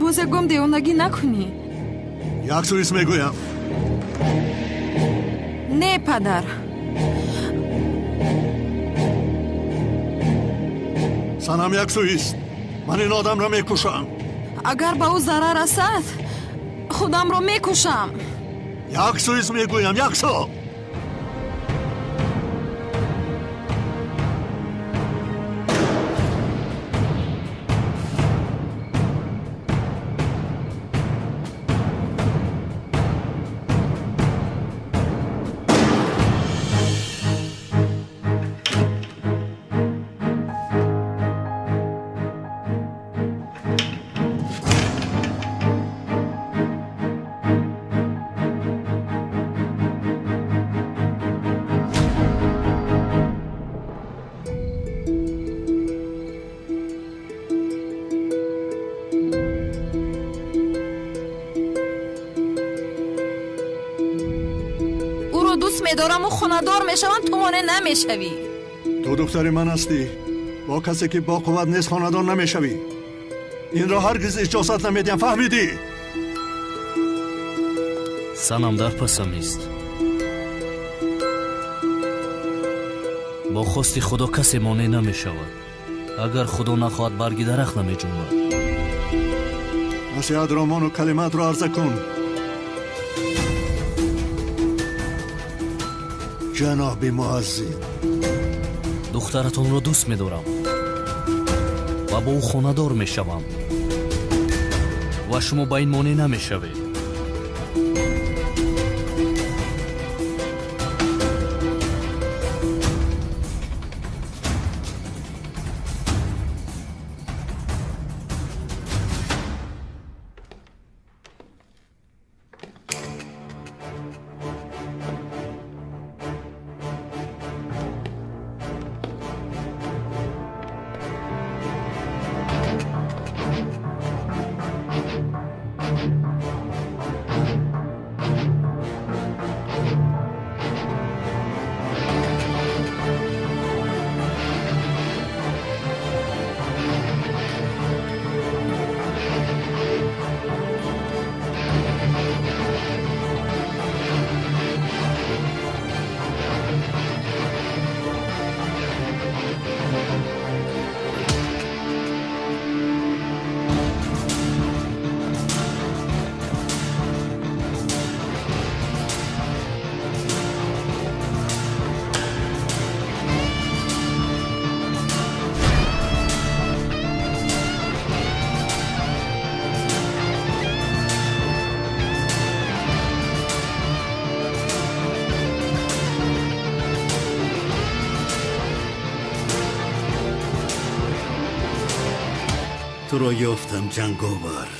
Боз ягон девонагӣ накунӣ. Як суис мегӯям. Не, падар. Санам як суист. Ман ин одамро мекушам. Агар ба ӯ зарар расад, худамро мекушам. Як суист мегӯям, як су. Медораму хонадор мешавам, ту монеъ намешавӣ. Ту духтари ман ҳастӣ. Бо касе ки бо қувват нест хонадор намешавӣ. Инро ҳаргиз иҷозат намедиҳам, фаҳмидӣ? Санам дар пасам ист. Бо хости Худо касе монеъ намешавад. Агар Худо нахоҳад, барги дарахт намеҷунбад. Насиҳатро мону калимаатро арза кун. Ҷаноби муаззин, духтаратонро дӯст медорам ва бо ӯ хонадор мешавам ва шумо ба ин монеъ намешавед. Туро ёфтам, ҷанговар.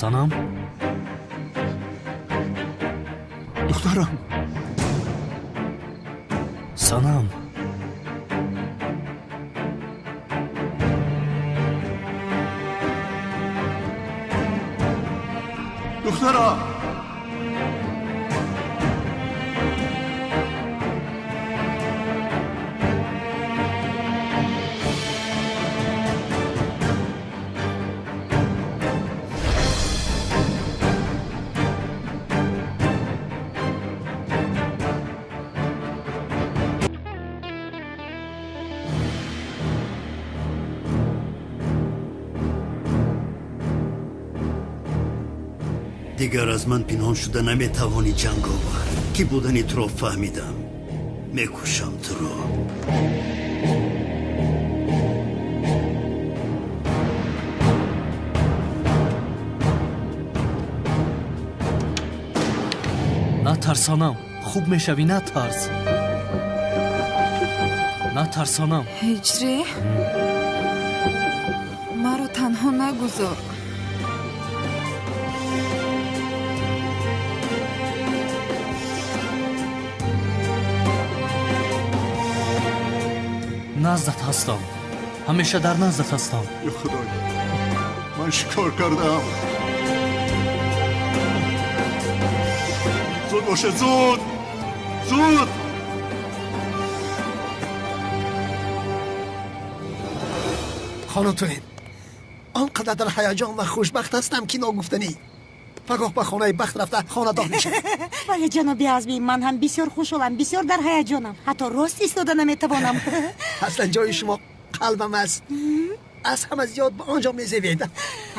Санам? Духтарам. Санам. Духтарам. Дигар аз ман пинҳон шуда наметавонӣ, ҷанговар. Ки будани туро фаҳмидам. Мекушам туро. Натарсанам, хуб мешавӣ, натарс. Натарсанам. Ҳиҷрӣ, маро танҳо нагузор. Наздат ҳастам, ҳамеша дар наздат ҳастам. Ё Худоё, ман чӣ кор кардам? Зуд бошед, зуд, зуд! Хонум Тулин, он қадар дар ҳаяҷон ва хушбахт ҳастам, ки ногуфтанӣ. Пагоҳ ба хонаи бахт рафта хонадор мешавам. Бале, ҷаноби Азмӣ, ман ҳам бисёр хушҳолам, бисёр дар ҳаяҷонам. Ҳатто рост истода наметавонам. Аслан ҷои шумо қалбам аст. Аз ҳама зиёд ба он ҷо мезебед.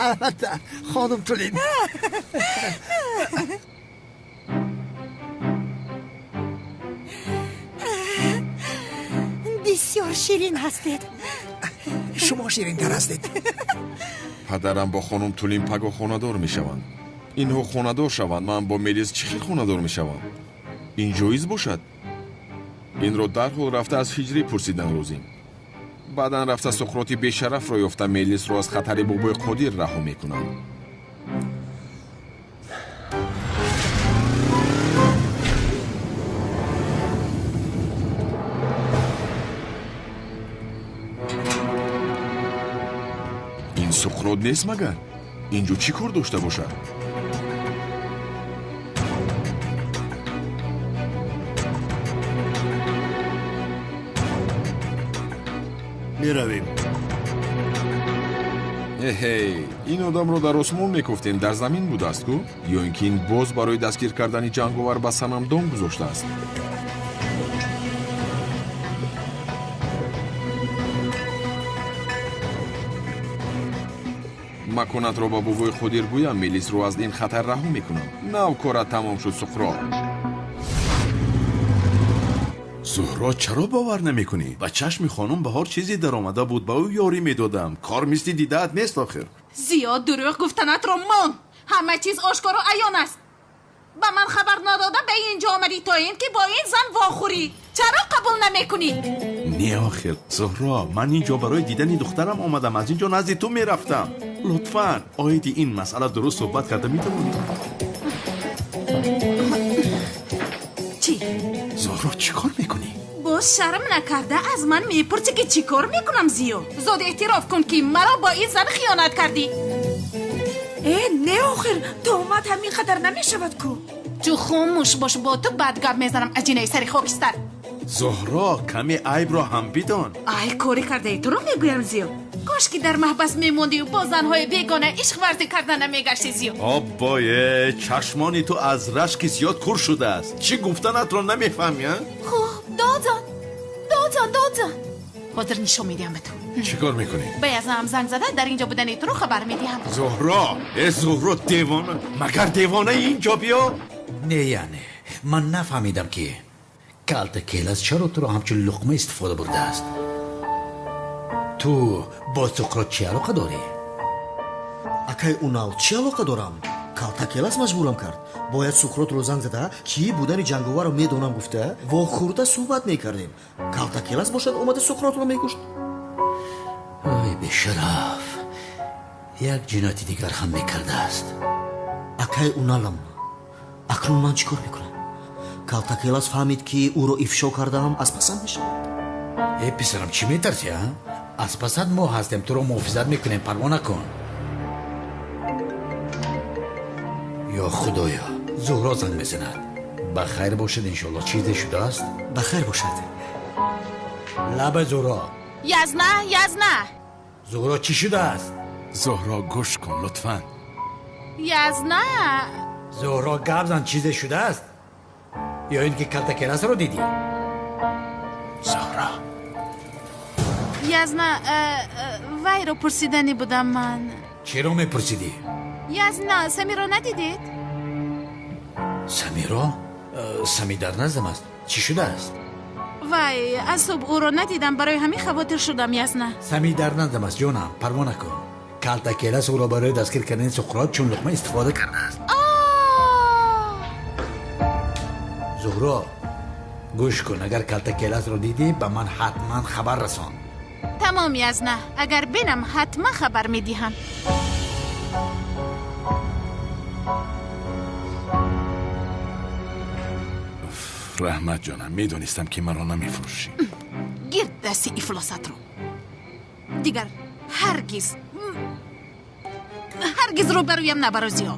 Албатта, хонум Тулин. Бисёр ширин ҳастед. Шумо ширинтар ҳастед. Падарам бо хонум Тулин пагоҳ хонадор мешаванд. Инҳо хонадор шаванд, ман бо Мелис чӣ хел хонадор мешавам? Ин ҷоиз бошад? Инро дарҳол рафта аз Ҳиҷрӣ пурсидан лозим. Баъдан рафта Суқроти бешарафро ёфта Мелисро аз хатари бобои Қодир раҳо мекунам. Ин Суқрот нест магар? Инҷо чӣ кор дошта бошад? Меравем. Эҳей, ин одамро дар осмон мекуфтем, дар замин будааст ку? Ё ин ки ин боз барои дастгир кардани ҷанговар ба санам дом гузоштааст? Маконатро ба бобои Қодир гӯям, Мелисро аз ин хатар раҳо мекунам. Нав корат тамом шуд, Суқрот. Зуҳро, чаро бовар намекунӣ? Ба чашми хонум Баҳор чизе даромада буд, ба ӯ ёрӣ медодам. Кор мисли дидаат нест охир. Зиёд дурӯғ гуфтанатро мон. Ҳама чиз ошкору аён аст. Ба ман хабар надода ба ин ҷо омадӣ то ин ки бо ин зан вохӯрӣ. Чаро қабул намекунӣ? Не охир, Зуҳро, ман ин ҷо барои дидани духтарам омадам, аз ин ҷо назди ту мерафтам. Лутфан, оиди ин масъала дуруст суҳбат карда метавонӣ? Чӣ? Зуҳро, чӣ кор мекунӣ? Боз шарм накарда аз ман мепурсӣ, ки чӣ кор мекунам, Зиё? Зуд эътироф кун, ки маро бо ин зан хиёнат кардӣ. Э, не охир, туҳмат ҳамин қадар намешавад ку. Ту хомӯш бош, бо ту бад гап мезанам, аҷинаи сари хокистар. Зуҳро, каме айбро ҳам бидон. Ай, кори кардаи туро мегӯям, Зиё. Кош ки дар маҳбас мемондию бо занҳои бегона ишқ варзӣ карда намегашти, Зиё. Оббое, чашмони ту аз рашки зиёд кур шудааст. Чӣ гуфтанатро намефаҳмӣ, а? Хуб, додзан, додзан, додзан. Ҳозир нишон медиҳам ба ту. Чӣ кор мекунӣ? Ба язнаам занг зада, дар ин ҷо будани туро хабар медиҳам. Зуҳро, э Зуҳро, девона, магар девонаи ин ҷо биё? Не, яъне ман нафаҳмидам, ки Калта Келас чаро туро ҳамчун луқма истифода бурдааст. Ту бо Суқрот чӣ алоқа дорӣ? Акай Унал, чӣ алоқа дорам? Калта Келас маҷбурам кард. Бояд Суқротро занг зада, ки будани ҷанговарро медонам гуфта, вохӯрда суҳбат мекардем. Калта Келас бошад, омада Суқротро мекушт. Ой, бешараф, як ҷинояти дигар ҳам мекардааст. Акай Уналам, акнун ман чӣ кор мекунам? Калта Келас фаҳмид, ки ӯро ифшо кардаам, аз пасам мешавад. Э писарам, чӣ метарсӣ, а? Аз пасат мо ҳастем, туро муҳофизат мекунем, парво накун. Ё Худоё, Зуҳро занг мезанад. Ба хайр бошад, иншоалло. Чизе шудааст? Ба хайр бошад. Лаба, Зуҳро. Язна, язна. Зуҳро, чӣ шудааст? Зуҳро, гӯш кун лутфан. Язна. Зуҳро, гап зан, чизе шудааст? Ё ин ки Калта Келасро дидӣ? Зуҳро. Язна, вайро пурсиданӣ будам ман. Чиро мепурсидӣ? Язна, Самиро надидед? Самиро? Сами дар наздам аст. Чӣ шудааст? Вай, аз субҳ ӯро надидам, барои ҳамин хавотир шудам, Ясна. Сами дар наздам аст, ҷонам, парво накун. Калтакелас ӯро барои дастгир кардани Суқрот чун луқма истифода кардааст. Зуҳро, гӯш кун, агар Калтакеласро дидӣ, ба ман ҳатман хабар расон. Тамом, Язна, агар бинам, ҳатман хабар медиҳам. Раҳмат, ҷонам, медонистам, ки маро намефурӯшӣ. Гирд дасти ифлосатро. Дигар ҳаргиз ҳаргиз рӯбарӯям набарозиҳо.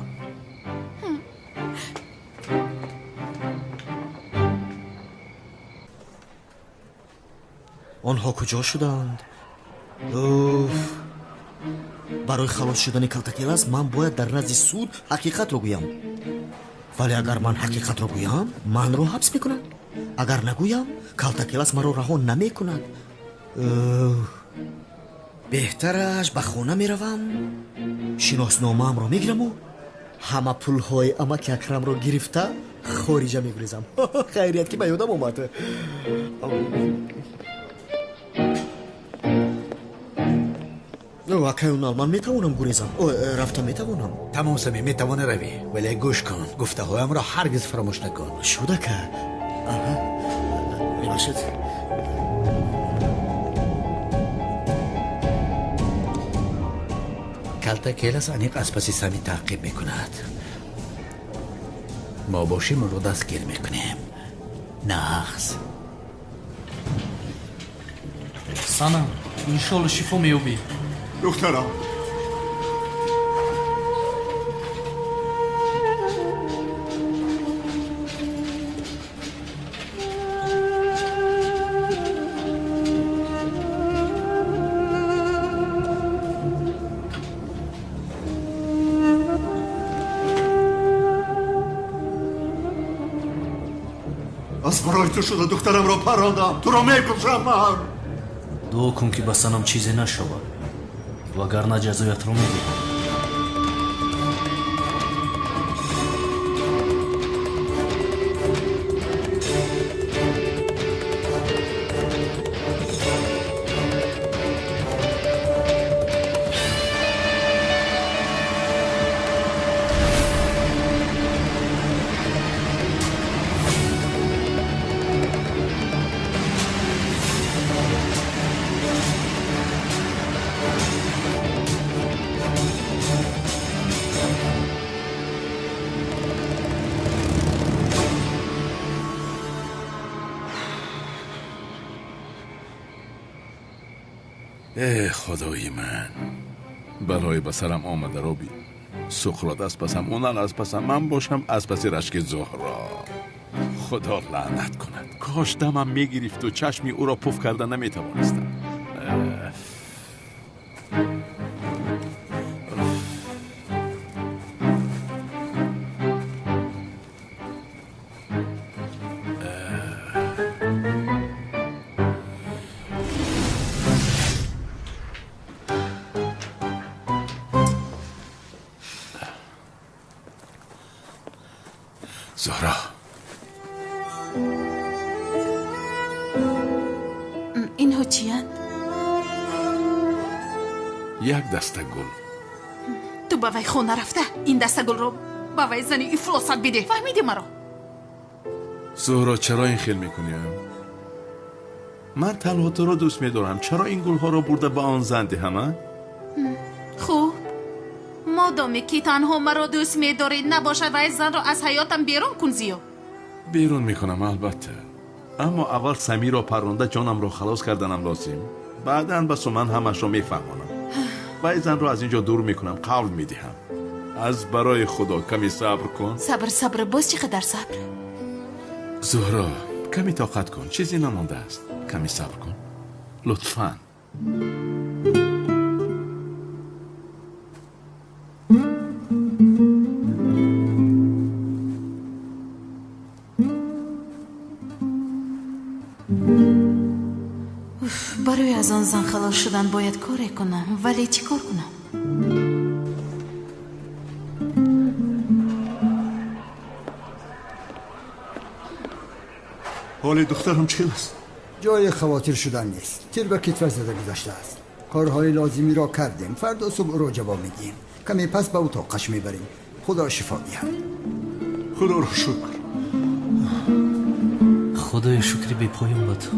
Онҳо куҷо шуданд? Уф! Барои халос шудани Калтакелас ман бояд дар назди суд ҳақиқатро гӯям. Вале агар ман ҳақиқатро гӯям, манро ҳабс мекунанд. Агар нагӯям, Калтакелас маро раҳо намекунад. Беҳтараш ба хона меравам, шиносномаамро мегираму ҳама пулҳои амаки Акрамро гирифта хориҷа мегурезам. Хайрият, ки ба ёдам омад. Акай Унал, ман метавонам гурезам? Рафта метавонам? Тамом, Сами, метавонӣ равӣ, вале гӯш кун, гуфтаҳоямро ҳаргиз фаромӯш накун. Шуд, ака. Мебахшед. Калтакелас аниқ аз паси Сами таъқиб мекунад. Мо бошем, ӯро дастгир мекунем. Нағз. Санам, иншолло шифо меёбӣ. Духтарам, аз барои ту шуда духтарамро парондам. Туро мекушам ман. Дуо кун, ки ба Санам чизе нашавад, вагарна ҷазоятро медиҳам. Э худои ман, балои ба сарам омадаро бин. Суқрот аз пасам, Унал аз пасам, ман бошам аз паси рашки Зуҳро. Худо лаънат кунад, кош дамам мегирифту чашми ӯро пуф карда наметавонистам. Зуҳро, инҳо чиянд? Як даста гул. Ту ба вай хона рафта ин даста гулро ба вай зани ифлосат бидеҳ. Фаҳмидӣ маро? Зуҳро, чаро ин хел мекунӣ? Ман танҳо туро дӯст медорам. Чаро ин гулҳоро бурда ба он зан диҳам, а? Хуб, модоме ки танҳо маро дӯст медорӣ, набошад вай занро аз ҳаётам берун кун, Зиё. Берун мекунам, албатта, аммо аввал Самиро парронда ҷонамро халос карданам лозим. Баъдан ба Суман ҳамашро мефаҳмонам. Вай занро аз ин ҷо дур мекунам, қавл медиҳам. Аз барои Худо ками сабр кун. Сабр, сабр, боз чӣ қадар сабр? Зуҳро, ками тоқат кун, чизе намондааст. Ками сабр кун, лутфан. Барои аз он зан халос шудан бояд коре кунам, вале чӣ кор кунам? Ҳоли духтарам чӣ аст? Ҷои хавотир шудан нест. Тир ба китфаш зада гузаштааст. Корҳои лозимиро кардем. Фардо субҳ ӯро ҷавоб медиҳем. Каме пас ба утоқаш мебарем. Худо шифо диҳад. Худоро шукр. Худоё, шукри бепоён ба ту.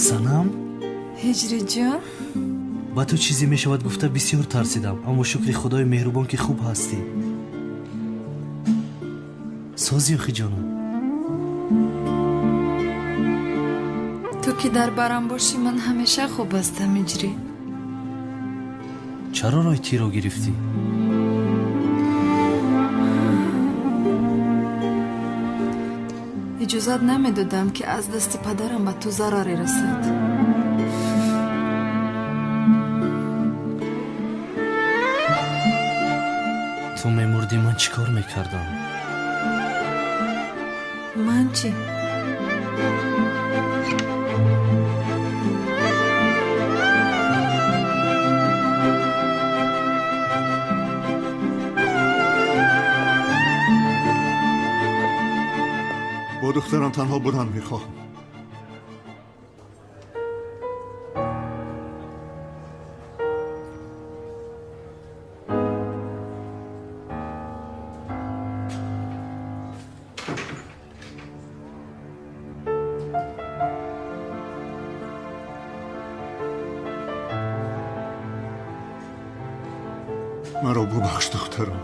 Санам? Ҳиҷриҷон? Ба ту чизе мешавад гуфта бисёр тарсидам, аммо шукри Худои меҳрубон, ки хуб ҳастӣ. Созӣ, охи ҷонам? Ту ки дар барам бошӣ, ман ҳамеша хуб ҳастам, Ҳиҷрӣ. Чаро роҳи тирро гирифтӣ? Иҷозат намедодам, ки аз дасти падарам ба ту зараре расад. Ту мемурдӣ, ман чӣ кор мекардам? Ман чӣ? Бо духтарам танҳо будан мехоҳам. Маро бубахш, духтарам.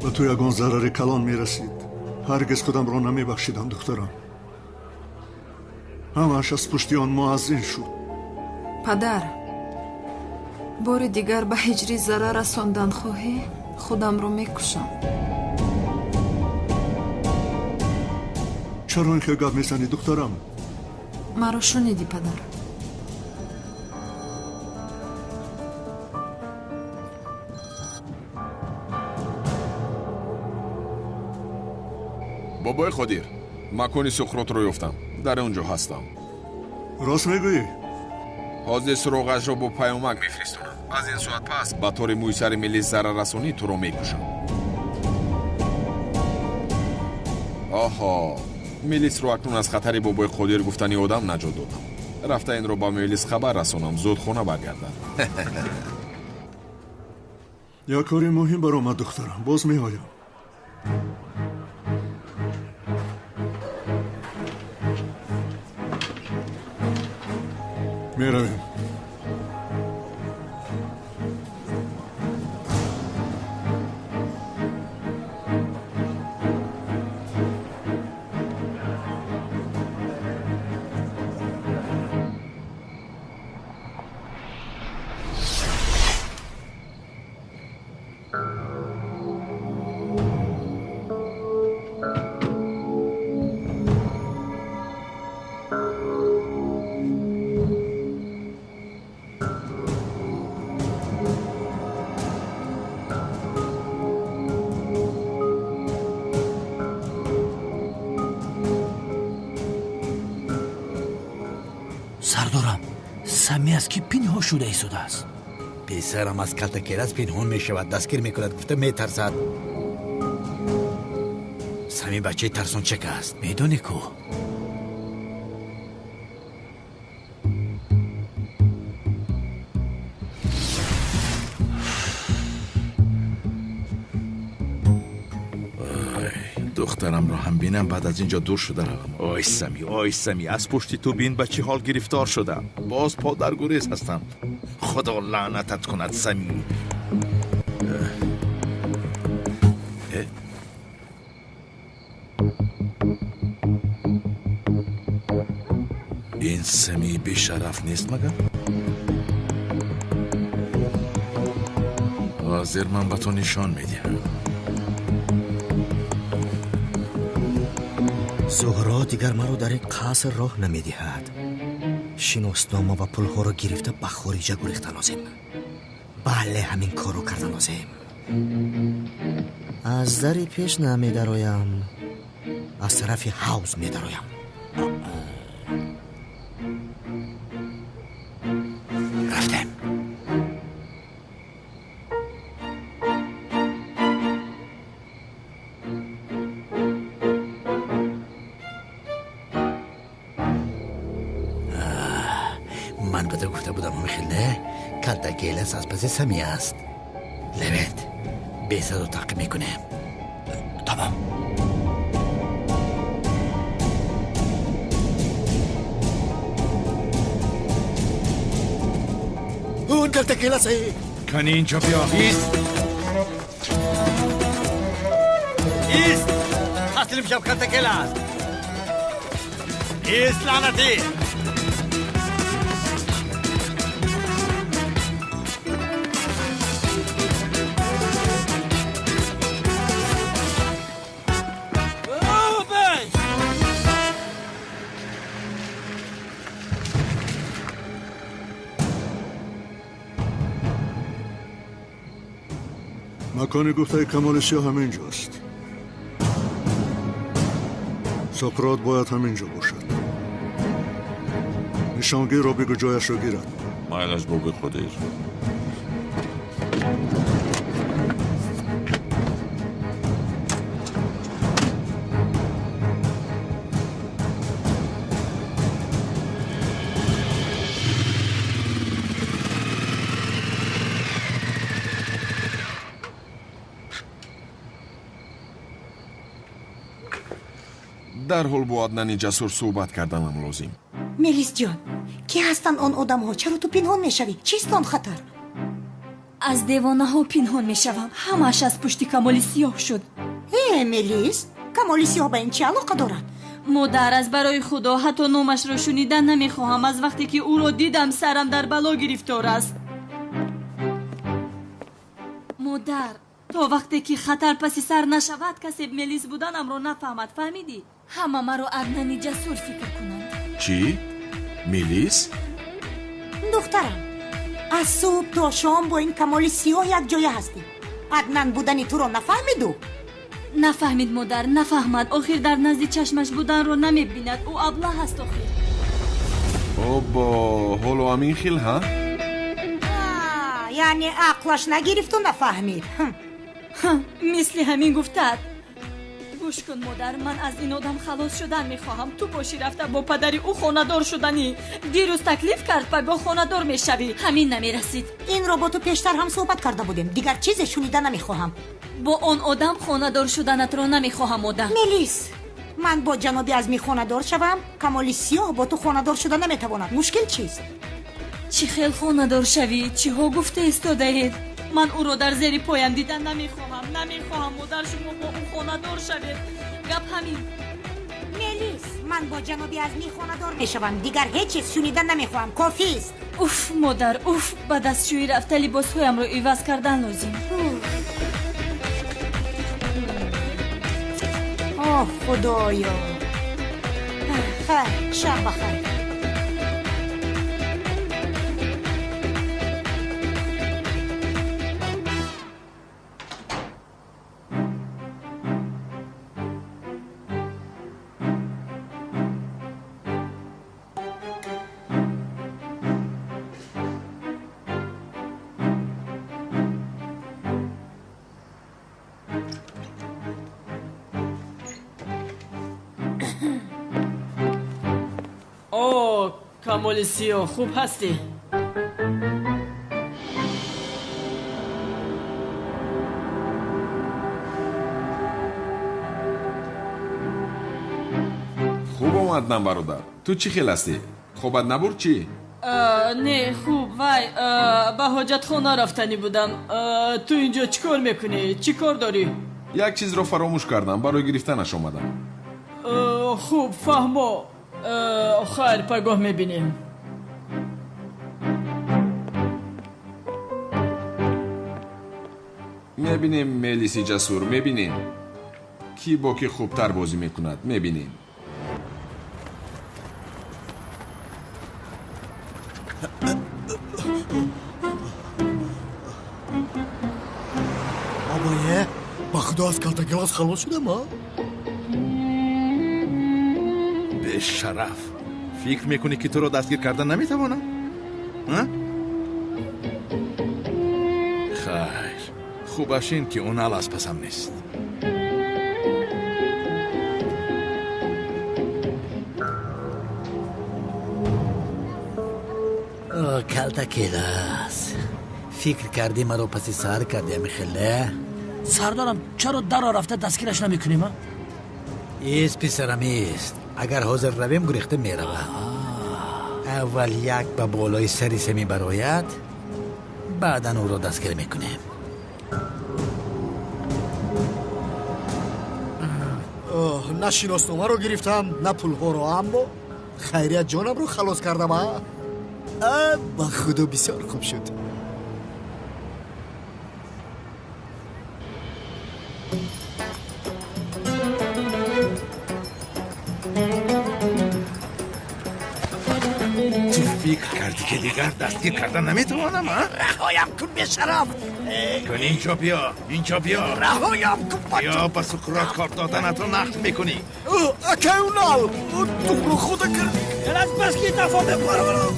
Ба ту ягон зарари калон мерасид, ҳаргиз худамро намебахшидам, духтарам. Ҳамааш аз пушти он муаззин шуд. Падар, бори дигар ба Ҳиҷрӣ зарар расондан хоҳӣ, худамро мекушам. Чаро ин хел гап мезанӣ, духтарам? Маро шунидӣ, падар. Бобои Қодир, макони Суқротро ёфтам. Дар он ҷо ҳастам. Рост мегӯӣ? Ҳозир суроғашро бо паёмак мефиристонам. Аз ин соат пас ба тори мӯи сари Мелис зараррасонӣ туро мекушам. Оҳо, Мелисро акнун аз хатари бобои Қодир гуфтани одам наҷот додам. Рафта инро ба Мелис хабар расонам, зуд хона баргардад. Як кори муҳим баромад, духтарам. Боз меоям. Меравем. Сардорам, Сами аз ки пинҳон шуда истодааст? Писарам аз калтакелас пинҳон мешавад, дастгир мекунад, гуфта метарсад. Сами бачаи тарсончак аст, медонӣ ку? Духтарамро ҳам бинам, баъд аз ин ҷо дур шуда равам. Ой Сами, ой Сами, аз пушти ту бин ба чӣ ҳол гирифтор шудам. Боз по дар гурез ҳастам. Худо лаънатат кунад, Сами. Ин Сами бешараф нест магар? Ҳозир ман ба ту нишон медиҳам. Зуҳро дигар маро дар ин қаср роҳ намедиҳад. Шиноснома ва пулҳоро гирифта ба хориҷа гурехта лозим. Бале, ҳамин корро карда лозим. Аз дари пеш намедароям, аз тарафи ҳавз медароям. Рафтем. Ман ба ту гуфта будам, ҳамихел не? Калтакелас аз паси Сами аст. Левент, бесадо таъқиб мекунем. Тамом. Он калтакелас е! Кани инҷо биё. Ист! Ист! Таслим шав, калтакелас! Ист, лаънатӣ! Макони гуфтаи Камоли Сиёҳ ҳамин ҷост. Соқрот бояд ҳамин ҷо бошад. Нишонгирро бигӯ ҷояшро гирад. Майлаш, бобои Қодир. Дарҳол бо Аднани ҷасур суҳбат карданам лозим. Мелисҷон, кӣ ҳастанд он одамҳо? Чаро ту пинҳон мешавӣ? Чист он хатар? Аз девонаҳо пинҳон мешавам. Ҳамааш аз пушти Камоли Сиёҳ шуд. Э, Мелис, Камоли Сиёҳ ба ин чӣ алоқа дорад? Модар, аз барои Худо ҳатто номашро шунидан намехоҳам. Аз вақте ки ӯро дидам, сарам дар бало гирифтор аст. Модар, то вақте ки хатар паси сар нашавад, касе Мелис буданамро нафаҳмад. Фаҳмидӣ? Ҳама маро Аднани ҷасур фикр кунанд. Чӣ? Мелис? Духтарам, аз субҳ то шом бо ин Камоли Сиёҳ якҷоя ҳастӣ. Аднан будани туро нафаҳмиду? Нафаҳмид, модар, нафаҳмад. Охир дар назди чашмаш буданро намебинад. Ӯ аблаҳ аст охир. Обо, ҳоло ҳамин хел, ҳа? Яъне ақлаш нагирифту нафаҳмид. Мисли ҳамин гуфтад. Гӯш кун, модар, ман аз ин одам халос шудан мехоҳам. Ту бошӣ рафта бо падари ӯ хонадор шуданӣ. Дирӯз таклиф кард, пагоҳ хонадор мешавӣ. Ҳамин намерасид. Инро бо ту пештар ҳам суҳбат карда будем. Дигар чизе шунида намехоҳам. Бо он одам хонадор шуданатро намехоҳам, модар. Мелис, ман бо ҷаноби Азмӣ хонадор шавам, Камоли Сиёҳ бо ту хонадор шуда наметавонад. Мушкил чист? Чӣ хел хонадор шавӣ? Чиҳо гуфта истодаед? Ман ӯро дар зери поям дидан намехоҳам. Намехоҳам, модар, шумо бо ӯ хонадор шавед. Гап ҳамин. Мелис, ман бо ҷаноби Азмӣ хонадор мешавам. Дигар ҳеҷ чиз шунида намехоҳам. Кофист. Уф, модар, уф, ба дастшӯӣ рафта либосҳоямро иваз кардан лозим. Оҳ, Худоё. Хайр, шаб бахайр. Камоли Сиёҳ, хуб ҳастӣ? Аднан бародар, ту чӣ хел ҳастӣ? Хобат набурд чӣ? Не, хуб, вай, ба ҳоҷатхона рафтанӣ будам. Ту инҷо чӣ кор мекунӣ? Чӣ кор дорӣ? Як чизро фаромӯш кардам, барои гирифтанаш омадам. Хуб, фаҳмо. Хайр, пагоҳ мебинем. Мебинем, Мелиси ҷасур, мебинем. Ки бо ки хубтар бозӣ мекунад, мебинем. Бобое, ба худо аз Калтакелас халос шудам, а? Бешараф, фикр мекунӣ ки туро дастгир кардан наметавонам? Хайр, хубаш ин ки Унал аз пасам нест. Калтакелас, фикр кардӣ маро паси сар кардӣ, амихеле? Сардарам, чаро даро рафта дастгираш намекунем? Ист, писарам, ист. Агар ҳозир равем, гурехта меравад. Аввал як ба болои сари се мебарояд, баъдан ӯро дастгир мекунем. На шиносномаро гирифтам, на пулҳоро, аммо хайрият ҷонамро халос кардам. А ба худо бисёр хуб шуд. Ту фикр кардӣ ки дигар дастгир кардан наметавонам, а? Раҳоям кун, бешараф! Кун, инҷо биё, инҷо биё. Раҳоям кун. Биё, ба Суқрот кор доданатро нақд мекунӣ. Акай Унал, туро худа кардӣ. Аз бас ки дафо мепарорам.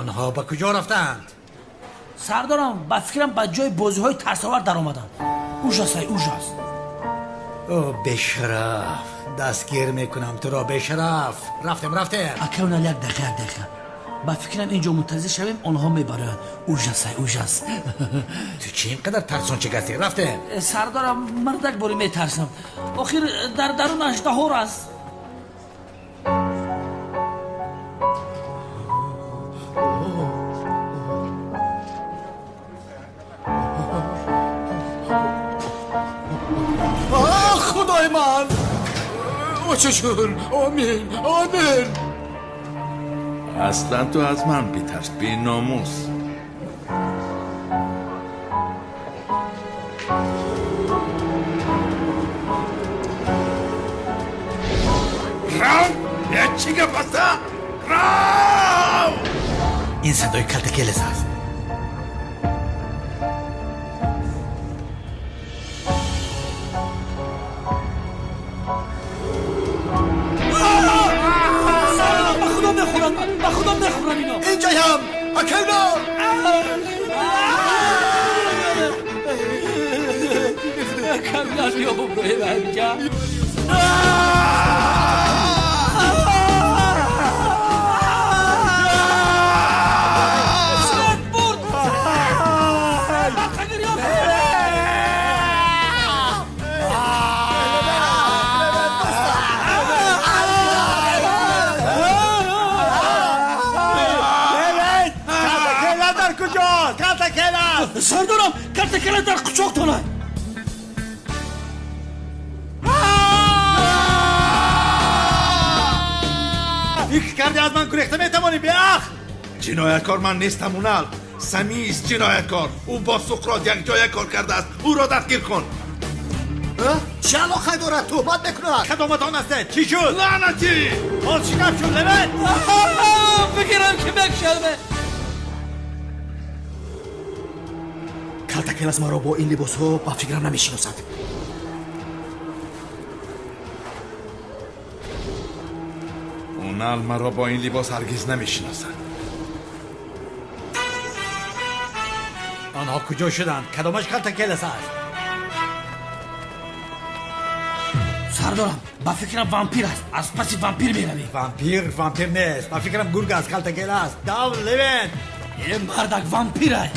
Онҳо ба куҷо рафтаанд? Сардарам, ба фикрам ба ҷои бозиҳои тарсовар даромаданд. Ужас, ай ужас. О, бешараф, дастгир мекунам туро, бешараф. Рафтем, рафтем. Акай Унал, як дақиқа, як дақиқа. Ба фикрам инҷо мунтазир шавем, онҳо мебароянд. Ужас, ай ужас. Ту чӣ ин қадар тарсончик ҳастӣ? Рафтем. Сардарам, мардак борӣ метарсам. Охир дар дарун аждаҳор аст. Худои ман! Очашун! Омин! Омин! Аслан ту аз ман битарс, беномус. Рав! Е, чӣ гап аста? Рав! Ин садои Калтакелес аст. Ба худо мехӯранд, ба худо мехӯранд ино. Инҷоям, акай Унал! Камилаш биё буброем ҳаминҷа. Свет бурд! Барқагирён! Калтакелас дар куҷост? Калтакелас! Сардарам, Калтакелас дар қучоқтона. Фикр кардӣ аз ман гурехта метавонӣ, беақл? Ҷинояткор ман нестам, Унал. Самист ҷинояткор. Ӯ бо Суқрот якҷоя кор кардааст. Ӯро дастгир кун. Чӣ алоқа дорад? Туҳмат мекунад. Кадоматон ҳастед? Чӣ шуд? Лаънатӣ! Боз чӣ гап шуд, Левент? Фикрам ки бекшалме. Калтакелас маро бо ин либосҳо ба фикрам намешиносад. Унал маро бо ин либос ҳаргиз намешиносад. Онҳо куҷо шуданд? Кадомаш Калтакелас аст? Сардорам, ба фикрам вампир аст. Аз паси вампир меравем. Вампир? Вампир нест. Ба фикрам гург аст, Калтакелас. Дав, Левент! Е, мардак, вампир аст.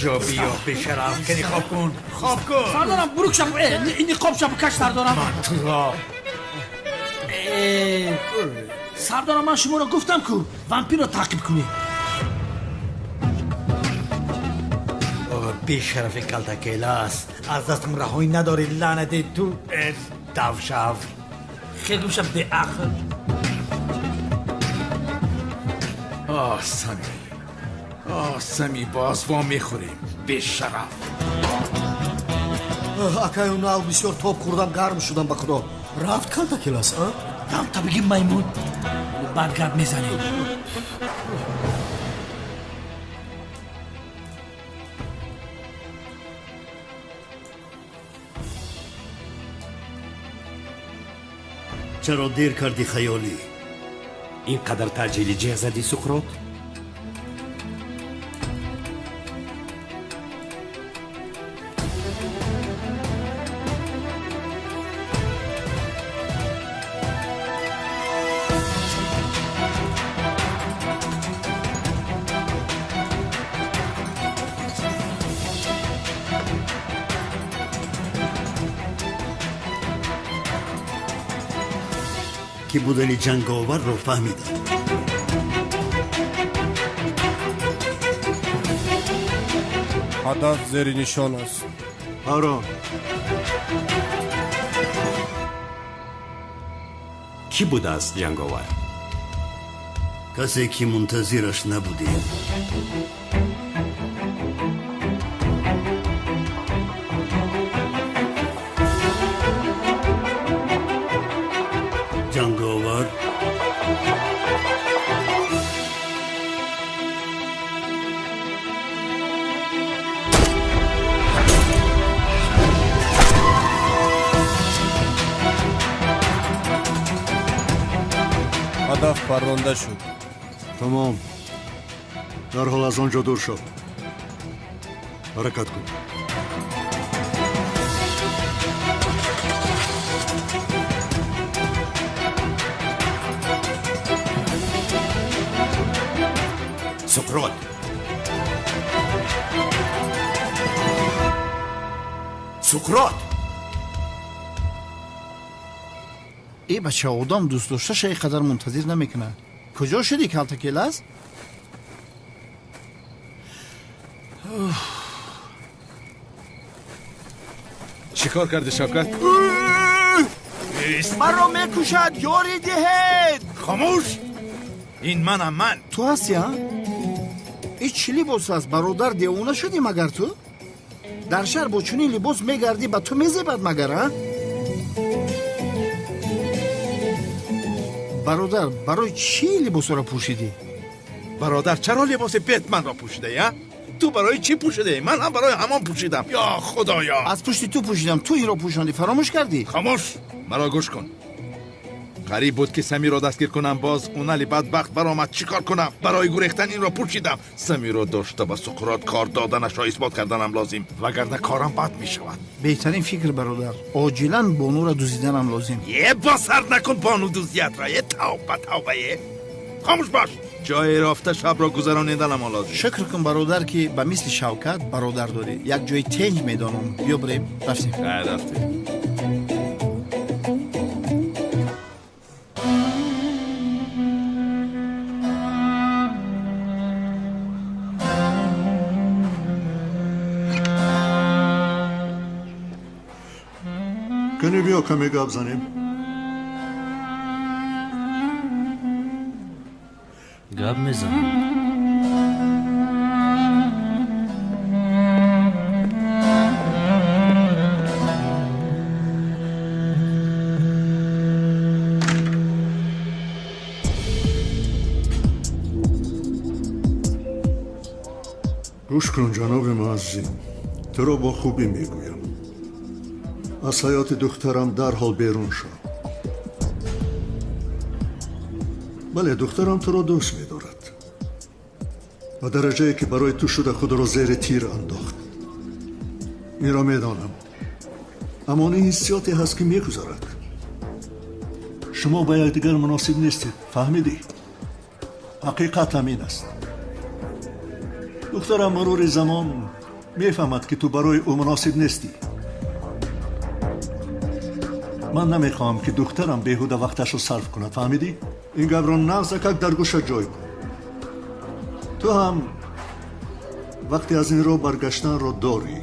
Ҷо биё, бешараф, кани хоб кун, хоб кун. Сардорам, бурук шаб, ниқоб шаб каш, сардорам. Ман туро. Сардорам, ман шуморо гуфтам ку вампирро таъқиб кунед. Бешарафи Калтакелас, аз дастам раҳоӣ надорӣ, лаънати ту. Дав шав. Хел гум шаб, беақл. Оҳ, Сами. Оҳ, Сами, боз во мехӯрем. Бешараф. Акай Унал, бисёр тоб хӯрдам, гарм шудам ба худо. Рафт Калтакелас, а? Дам та бигӣ маймун. Бад гап мезанӣ. Чаро дер кардӣ, хаёлӣ? Ин қадар таъҷилӣ ҷеғ задӣ, Суқрот? Ки будани ҷанговарро фаҳмидам. Ҳадаф зери нишон аст. Ҳарон. Кӣ будааст ҷанговар? Касе ки мунтазираш набудем. Ҷанговар ҳадаф парронда шуд. Тамом. Дарҳол аз он ҷо дур шав. Ҳаракат кун. Суқрот! Суқрот! Э, бача, одам дӯст дошташа ин қадар мунтазир намекунад. Куҷо шудӣ, Калтакелас? Чӣ кор кардӣ, Шавкат? Маро мекушад, ёрӣ диҳед! Хомӯш! Ин манам, ман. Ту ҳастӣ, а? Ин чӣ либос аст, бародар? Девона шудӣ магар ту? Дар шаҳр бо чунин либос мегардӣ, ба ту мезебад магар, а? Бародар, барои чӣ либосҳоро пӯшидӣ? Бародар, чаро либоси Бетманро пӯшидаӣ, а? Ту барои чӣ пӯшидаӣ? Ман ҳам барои ҳамон пӯшидам. Ё худоё! Аз пушти ту пӯшидам, ту инро пӯшондӣ, фаромӯш кардӣ? Хомӯш! Маро гӯш кун. Қариб буд ки Самиро дастгир кунам, боз Унали бадбахт баромад. Чӣ кор кунам? Барои гурехтан инро пӯшидам. Самиро дошта ба Суқрот кор доданашро исбот карданам лозим, вагарна корам бад мешавад. Беҳтарин фикр, бародар. Оҷилан бонуро дуздиданам лозим. Е, босар накун бону дуздиятро. Е, тавба, тавба, е. Хомӯш бош. Ҷое рафта шабро гузарониданам лозим. Шукр кун, бародар, ки ба мисли Шавкат бародар дорӣ. Як ҷои тенҷ медонам. Биё бирем. Рафтем. Рафтем. Кани биё, каме гап занем. Гап мезанем. Гӯш кун, ҷаноби муаззим, туро бо хубӣ мегӯям. Аз ҳаёти духтарам дарҳол берун шав. Бале, духтарам туро дӯст медорад. Ба дараҷае ки барои ту шуда худро зери тир андохт. Инро медонам. Аммо ин ҳиссиёте ҳаст ки мегузарад. Шумо ба якдигар муносиб нестед, фаҳмидӣ? Ҳақиқат ҳамин аст. Духтарам мурури замон мефаҳмад ки ту барои ӯ муносиб нестӣ. Ман намехоҳам ки духтарам беҳуда вақташро сарф кунад, фаҳмидӣ? Ин гапро нағзакак дар гӯша ҷой кун. Ту ҳам вақте аз ин роҳ баргаштанро дорӣ.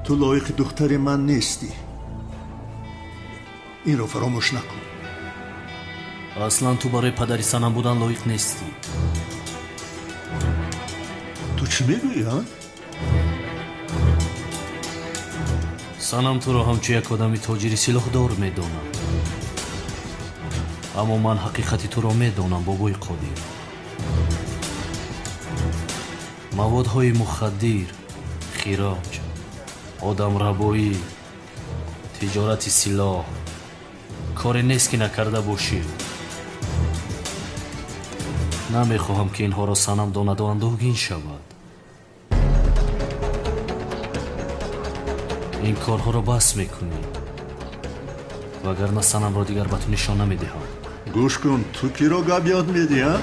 Ту лоиқи духтари ман нестӣ. Инро фаромӯш накун. Аслан ту барои падари Санам будан лоиқ нестӣ. Ту чӣ мегӯӣ, а? Санам туро ҳамчун як одами тоҷири силоҳдор медонад. Аммо ман ҳақиқати туро медонам, бобои Қодир. Маводҳои мухаддир, хироҷ, одамрабоӣ, тиҷорати силоҳ коре нест ки накарда бошӣ. Намехоҳам ки инҳоро Санам донаду андӯҳгин шавад. Ин корҳоро бас мекунӣ, вагарна Санамро дигар ба ту нишон намедиҳам. Гӯш кун, ту киро гап ёд медиҳӣ, а?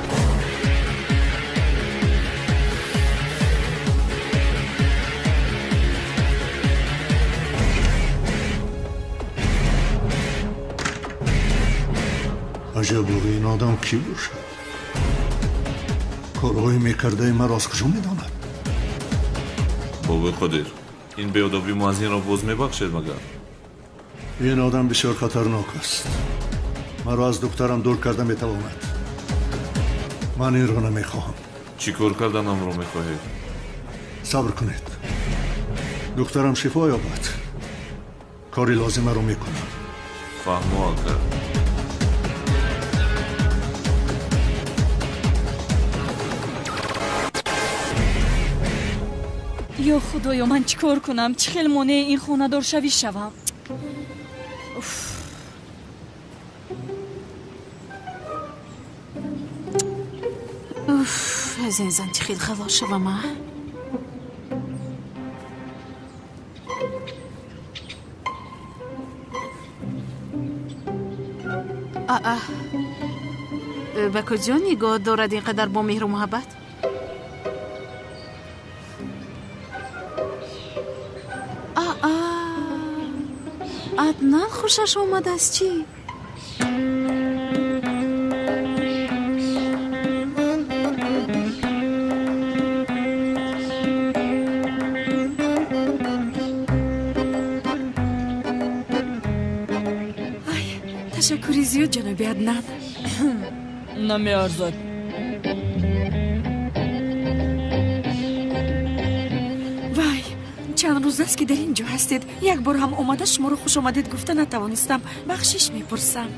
Аҷаб, ин одам кӣ бошад? Корҳои мекардаи маро аз куҷо медонад? Бобои Қодир, ин беодобии муаззинро боз мебахшед магар? Ин одам бисёр хатарнок аст. Маро аз духтарам дур карда метавонад. Ман инро намехоҳам. Чӣ кор карданамро мехоҳед? Сабр кунед. Духтарам шифо ёбад. Кори лозимаро мекунам. Фаҳмо, ака. Ё худоё, ман чӣ кор кунам? Чӣ хел монеи ин хонадоршавӣ шавам? Уф, аз ин зан чӣ хел халос шавам, а? Аа, ба куҷо нигоҳ дорад ин қадар бо меҳру муҳаббат? Аднан хушаш омадааст чӣ? Ай, ташаккури зиёд, ҷаноби Аднан. Намеарзад. Вай, чанд рӯз аст ки дар ин ҷо ҳастед. Як бор ҳам омада шуморо хушомадед гуфта натавонистам. Бахшиш мепурсам.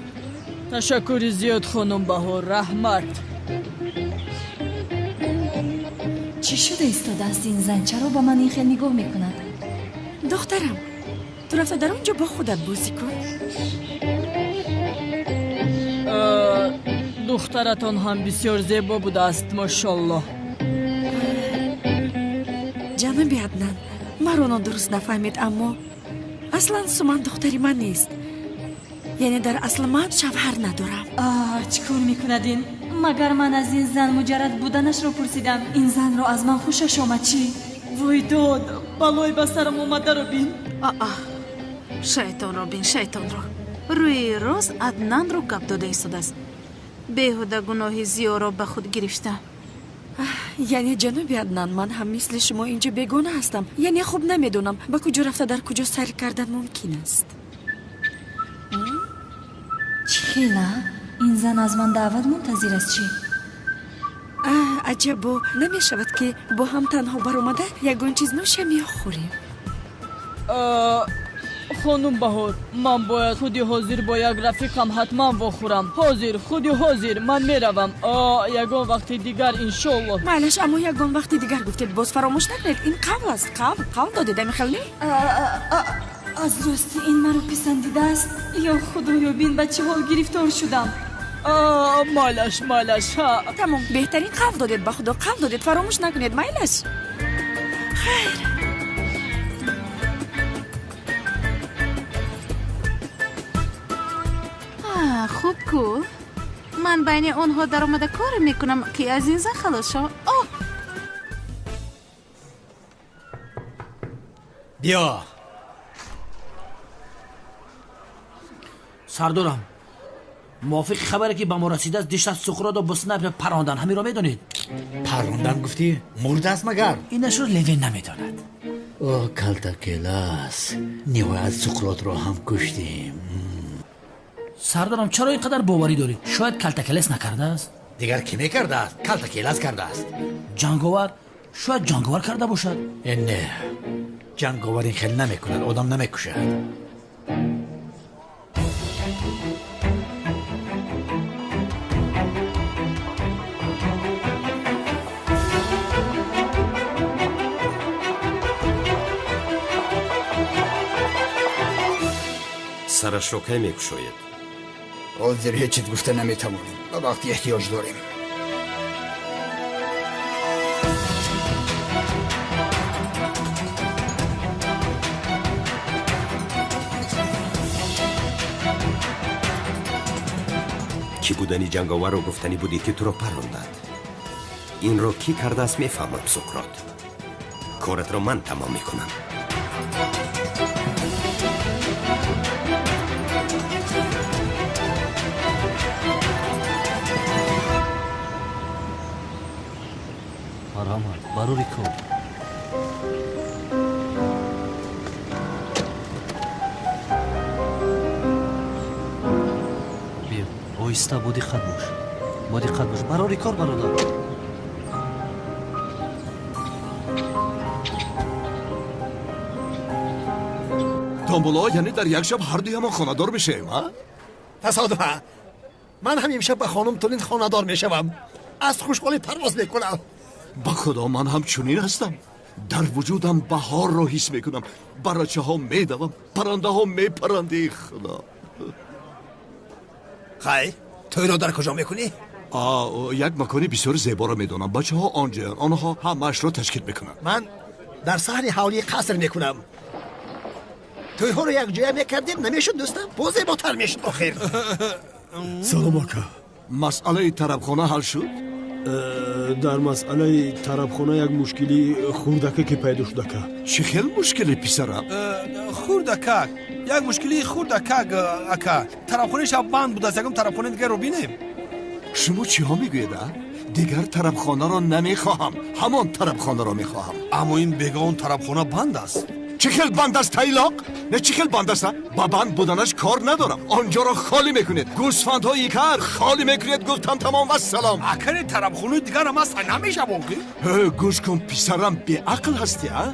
Ташаккури зиёд, хонум Баҳор, раҳмат. Чӣ шуда истодааст ин зан? Чаро ба ман ин хел нигоҳ мекунад? Духтарам, ту рафта дар он ҷо бо худат бозӣ кун. Духтаратон ҳам бисёр зебо будааст, мошоллоҳ. Ҷаноби Аднан, маро нодуруст нафаҳмед, аммо аслан Суман духтари ман нест. Яъне дар асл ман шавҳар надорам. Чӣ кор мекунад ин? Магар ман аз ин зан муҷаррад буданашро пурсидам? Ин занро аз ман хушаш омад чӣ? Вой дод, балой ба сарам омадаро бин. Аа, шайтонро бин, шайтонро. Рӯи рост Аднанро гап дода истодааст. Беҳуда гуноҳи зиёро ба худ гирифта. Яъне ҷаноби Аднан, ман ҳам мисли шумо инҷо бегона ҳастам. Яъне хуб намедонам ба куҷо рафта дар куҷо сайр кардан мумкин аст. Чӣ хела? Ин зан аз ман даъват мунтазир аст чӣ? Аҷабо, намешавад ки бо ҳам танҳо баромада ягон чиз нӯшем ё хӯрем? Хонум Баҳор, ман бояд худи ҳозир бо як рафиқам ҳатман вохӯрам. Ҳозир, худи ҳозир ман меравам. Ягон вақти дигар иншоаллоҳ. Майлаш, аммо ягон вақти дигар гуфтед, боз фаромӯш накунед. Ин қавл аст, қавл, қавл додед, амихел не? Аз рости ин маро писандидааст. Ё худоё, бин ба чӣ ҳол гирифтор шудам. Майлаш, майлаш. Тамом, беҳтарин қавл додед, ба худо қавл додед, фаромӯш накунед, майлаш. Хайр. Хуб ку, ман байни онҳо даромада коре мекунам, ки аз ин зан халос шавам. Оҳ, биё. Сардорам, мувофиқи хабаре ки ба мо расидааст, дишаб Суқротро бо снайпер парондан. Ҳаминро медонед? Парондан гуфтӣ? Мурдааст магар? Инашро Левин намедонад. О, Калтакелас, ниҳоят Суқротро ҳам куштем. Сардорам, чаро ин қадар боварӣ доред? Шояд Калтакелес накардааст? Дигар кӣ мекардааст? Калтакелас кардааст. Ҷанговар? Шояд ҷанговар карда бошад. Не, ҷанговар ин хел намекунад, одам намекушад. Сарашро кай мекушоед? Ҳозир ҳеҷ чиз гуфта наметавонем. Ба вақти эҳтиёҷ дорем. Кӣ будани ҷанговарро гуфтанӣ будӣ, ки туро паронданд? Инро кӣ кардааст, мефаҳмам, Суқрот. Коратро ман тамом мекунам. Марҳамат, барори кор. Биё, оҳиста, бо диққат бош, бо диққат бош. Барори кор, бародар. Домбуло, яъне дар як шаб ҳардуямон хонадор мешавем, а? Тасодуфа, ман ҳам имшаб ба хонум Тулин хонадор мешавам. Аз хушҳолӣ парвоз мекунам. Ба худо, ман ҳам чунин ҳастам. Дар вуҷудам баҳорро ҳис мекунам. Барачаҳо медавам, паррандаҳо мепаранд. Эй худо! Хайр, тӯйро дар куҷо мекунӣ? Як макони бисёр зеборо медонам. Бачаҳо онҷоянд, онҳо ҳамаашро ташкил мекунанд. Ман дар саҳни ҳавлии қаср мекунам. Тӯйҳоро якҷоя мекардем, намешуд, дӯстам? Боз зеботар мешуд охир. Салом, ака. Масъалаи тарабхона ҳал шуд? Дар масъалаи тарабхона як мушкили хурдакаке пайдо шуд, ака. Чӣ хел мушкиле, писарам? Хурдакак, як мушкилии хурдакак, ака. Тарабхонаи шаб банд будааст, ягон тарабхонаи дигарро бинем. Шумо чиҳо мегӯед, а? Дигар тарабхонаро намехоҳам, ҳамон тарабхонаро мехоҳам. Аммо ин бега он тарабхона банд аст. Чӣ хел банд аст, тайлоқ? Не, чӣ хел банд аст? Ба банд буданаш кор надорам. Онҷоро холӣ мекунед, гӯсфандҳои кар холӣ мекунед. Гуфтам, тамом, вассалом. Акари, тарабхонаи дигарам аст, намешавон ки. Гӯш кун, писарам, беақл ҳастӣ, а?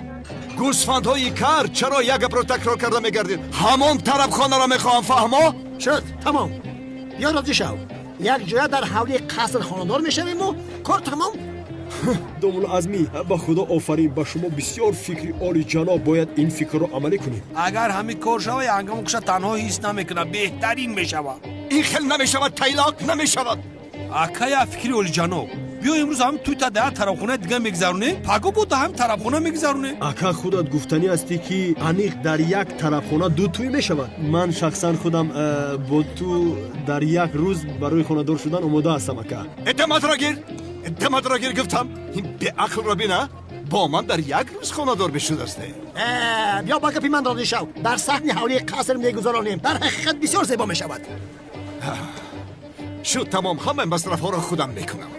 Гӯсфандҳои кар, чаро як гапро такрор карда мегардед? Ҳамон тарабхонаро мехоҳам, фаҳмо? Шуд, тамом. Ё розӣ шав, як ҷоя дар ҳавлии қаср хонадор мешавему кор тамом. Домулло Азмӣ, ба худо офарин ба шумо, бисёр фикри олиҷаноб. Бояд ин фикрро амалӣ кунем. Агар ҳамин кор шава, ҳангому куша танҳо ҳис намекунад, беҳтарин мешавад. Ин хел намешавад, тайлоқ, намешавад. Акая, фикри олиҷаноб. Биё, имрӯз ҳам туйта дар тарабхонаи дигар мегузаронем, паго бо ҳам тарабхона мегузаронем. Ака, худат гуфтанӣ ҳастӣ, ки аниқ дар як тарабхона ду тӯй мешавад. Ман шахсан худам бо ту дар як рӯз барои хонадор шудан омода ҳастам, ака. Эътимодро гир, эътимодро гир, гуфтам. Ин беақлро бина, бо ман дар як рӯз хонадор бишудасте. Биё, ба гапи ман розӣ шав. Дар саҳни ҳавлии қаср мегузаронем, дар ҳақиқат бисёр зебо мешавад. Шуд, тамом, ҳамаи масрафҳоро худам мекунам.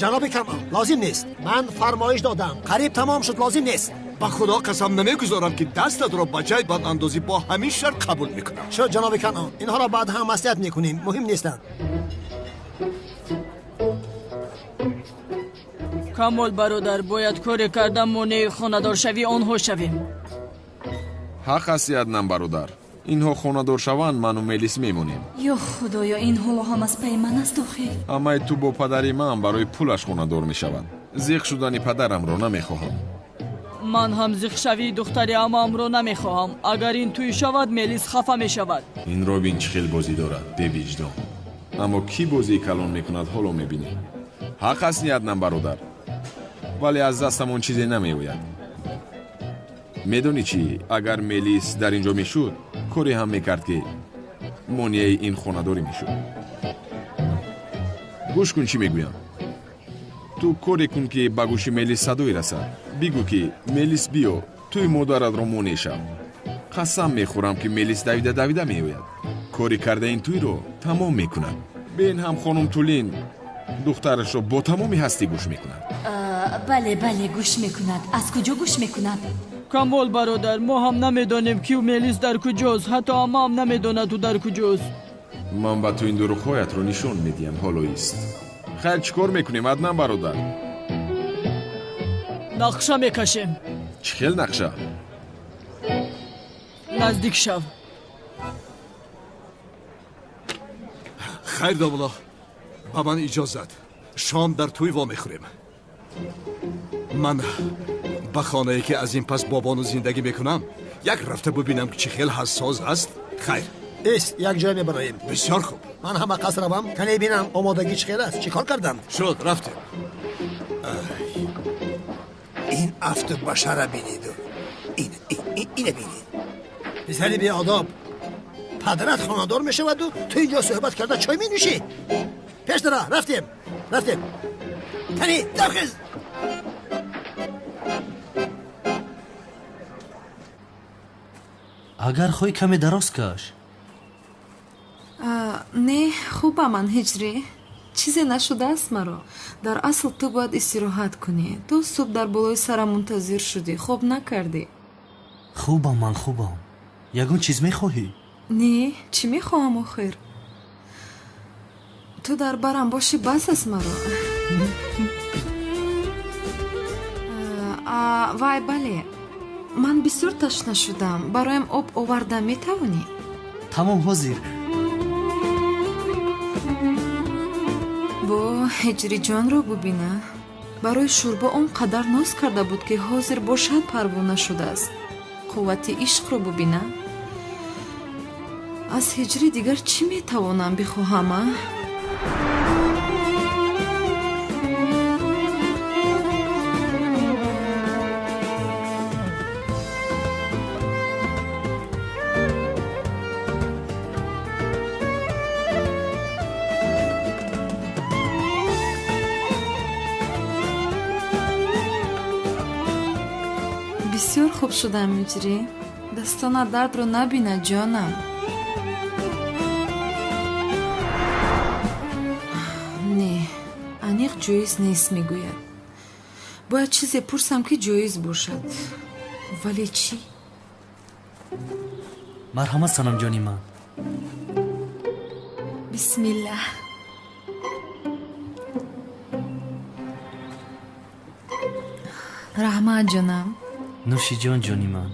Ҷаноби Камол, лозим нест. Ман фармоиш додам, қариб тамом шуд, лозим нест. Ба Худо қасам, намегузорам, ки дастатро ба ҷайбат андозӣ. Бо ҳамин шарт қабул мекунам. Шуд, ҷаноби Канъон, инҳоро баъд ҳам маслиҳат мекунем, муҳим нестанд. Камол бародар, бояд коре карда монеи хонадоршавии онҳо шавем. Ҳақ ҳасти, Аднан бародар. Инҳо хонадор шаванд, ману Мелис мемонем. Ё Худоё, ин ҳоло ҳам аз пайи ман аст охир. Амаи ту бо падари ман барои пулаш хонадор мешавад. Зиқ шудани падарамро намехоҳам. Ман ҳам зиқшавии духтари амаамро намехоҳам. Агар ин тӯй шавад, Мелис хафа мешавад. Ин робин чӣ хел бозӣ дорад, бевиҷдон. Аммо кӣ бозии калон мекунад, ҳоло мебинем. Ҳақ ҳасти, Аднан бародар, вале аз дастамон чизе намеояд. Медонӣ чӣ, агар Мелис дар ин ҷо мешуд, коре ҳам мекард, ки монеаи ин хонадорӣ мешуд. Гӯш кун, чӣ мегӯям. Ту коре кун, ки ба гӯши Мелис садое расад. Бигӯ, ки Мелис, биё, тӯи модаратро монеъ шав. Қасам мехӯрам, ки Мелис давида давида меояд, кори карда ин тӯйро тамом мекунад. Бен ҳам хонум Тулин духтарашро бо тамоми ҳастӣ гӯш мекунад. Бале, бале, гӯш мекунад. Аз куҷо гӯш мекунад? Камол бародар, мо ҳам намедонем, ки Мелис дар куҷост. Ҳатто амаам намедонад, ӯ дар куҷост. Ман ба ту ин дурӯғҳоятро нишон медиҳам, ҳоло ист. Хайр, чӣ кор мекунем, Аднан бародар? Нақша мекашем. Чӣ хел нақша? Наздик шав. Хайр, домулло, ба ман иҷозат. Шом дар тӯй вомехӯрем. Ман ба хонае, ки аз ин пас бо бону зиндагӣ мекунам, як рафта бубинам, ки чӣ хел ҳассос аст. Хайр. Эст, як ҷой мебароем. Бисёр хуб. Ман ҳама қаср равам, кане бинам, омодагӣ чӣ хел аст, чӣ кор карданд. Шуд, рафтем. Ин афту башара бинеду ина бинед. Писари беодоб, падарат хонадор мешаваду ту инҷо суҳбат карда чой менӯшӣ. Пеш дара, рафтем, рафтем. Кани, дархез. Агар хоҳӣ, каме дароз каш. Не, хубам ман, Ҳиҷрӣ. Чизе нашудааст маро. Дар асл ту бояд истироҳат кунӣ. Ту субҳ дар болои сарам мунтазир шудӣ, хоб накардӣ. Хубам ман, хубам. Ягон чиз мехоҳӣ? Не, чӣ мехоҳам охир? Ту дар барам бошӣ, бас аст маро. Вай, бале, ман бисёр ташна шудам. Бароям об оварда метавонӣ? Тамом, ҳозир. Бо Ҳиҷриҷонро бубина. Барои шӯрбо он қадар ноз карда буд, ки ҳозир бошад парвона шудааст. Қуввати ишқро бубина. Аз Ҳиҷрӣ дигар чӣ метавонам бихоҳам, а? Бисёр хуб шудам, Ҳиҷрӣ. Дастона дардро набина, ҷонам. Не, аниқ ҷоиз нест, мегӯяд. Бояд чизе пурсам, ки ҷоиз бошад. Вале чӣ? Марҳамат, Санамҷони ман. Бисмиллаҳ. Раҳмат, ҷонам. Нӯши ҷон, ҷони ман.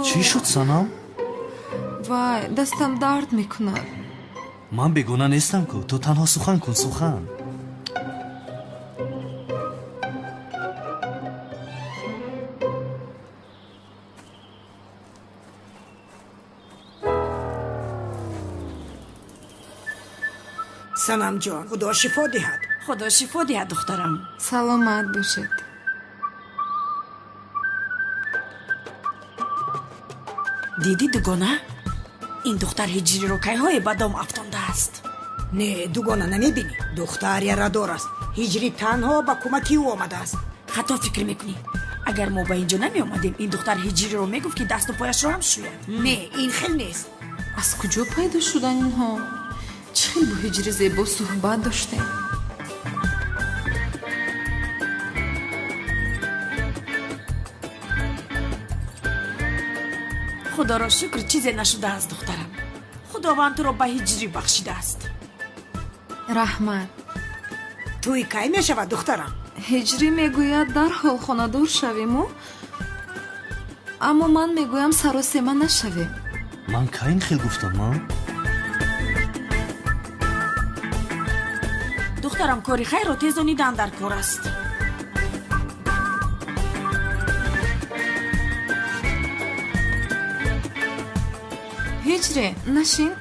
Чӣ шуд, Санам? Вай, дастам дард мекунад. Ман бегуна нестам ку. Ту танҳо сухан кун, сухан. Санамҷон, Худо шифо диҳад. Худо шифо диҳад, духтарам. Саломат бошед. Дидӣ, дугона, ин духтар Ҳиҷриро кайҳое ба дом афтондааст. Не, дугона, намебинӣ, духтар ярадор аст. Ҳиҷрӣ танҳо ба кӯмаки ӯ омадааст. Хато фикр мекунӣ. Агар мо ба инҷо намеомадем, ин духтар Ҳиҷриро мегуфт, ки дасту пояшро ҳам шӯяд. Не, ин хел нест. Аз куҷо пайдо шудан инҳо? Чӣ хел бо Ҳиҷри зебо суҳбат доштем? Худоро шукр, чизе нашудааст, духтарам. Худованд туро ба Ҳиҷрӣ бахшидааст. Раҳмат. Тӯй кай мешавад, духтарам? Ҳиҷрӣ мегӯяд, дарҳол хонадор шавему, аммо ман мегӯям саросема нашавем. Ман кай ин хел гуфтам, а? Духтарам, кори хайрро тезонидан дар кор аст. Ҳиҷре, нашин,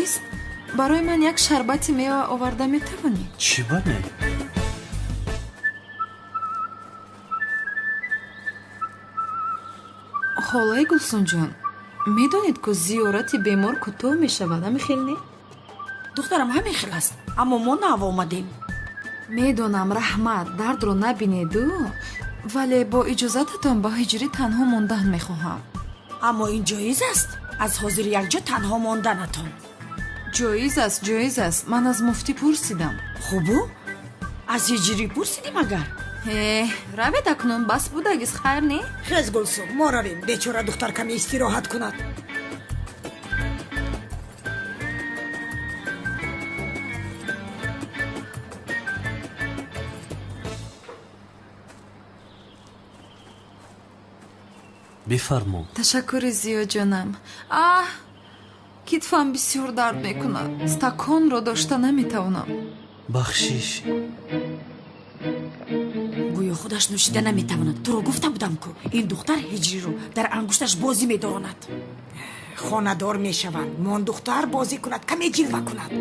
ист. Барои ман як шарбати мева оварда метавонӣ? Чӣ ба не? Холаи Гулсунҷон, медонед, ку зиёрати бемор кӯтоҳ мешавад, ҳамин хел не? Духтарам, ҳамин хел аст, аммо мо нав омадем. Медонам, раҳмат, дардро набинеду, вале бо иҷозататон ба Ҳиҷрӣ танҳо мондан мехоҳам. Аммо ин ҷоиз аст? Аз ҳозир якҷо танҳо монданатон. Ҷоиз аст, ҷоиз аст. Ман аз муфтӣ пурсидам. Хубу? Аз Ҳиҷрӣ пурсидӣ магар? Э, равед акнун, бас будагиз, хайр не? Хез, Гулсум, мо равем. Бечора духтар каме истироҳат кунад. Бифармо. Ташаккури зиёд, ҷонам. Аҳ, китфам бисёр дард мекунад. Стаконро дошта наметавонам. Бахшиш. Гӯё худаш нӯшида наметавонад. Туро гуфта будам, ку ин духтар Ҳиҷриро дар ангушташ бозӣ медоронад. Хонадор мешаванд. Мон духтар бозӣ кунад, каме ҷилва кунад.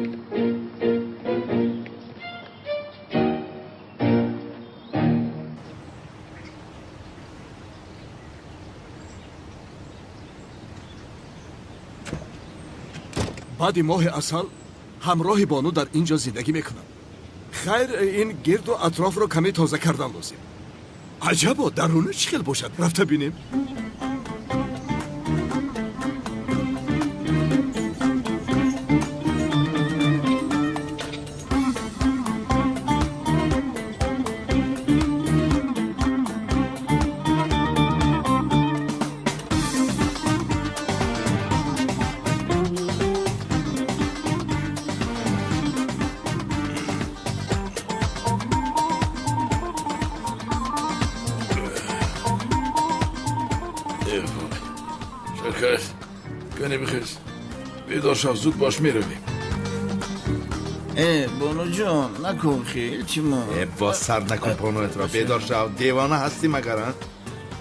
Баъди моҳи асал ҳамроҳи бону дар ин ҷо зиндагӣ мекунам. Хайр, ин гирду атрофро каме тоза кардан лозим. Аҷабо, даруна чӣ хел бошад? Рафта бинем. Бедор шав, зуд бош, меравем. Э, Бонуҷон, накун хи, илтимос. Э, боз сар накун бонуятро, бедор шав, девона ҳастӣ магар, а?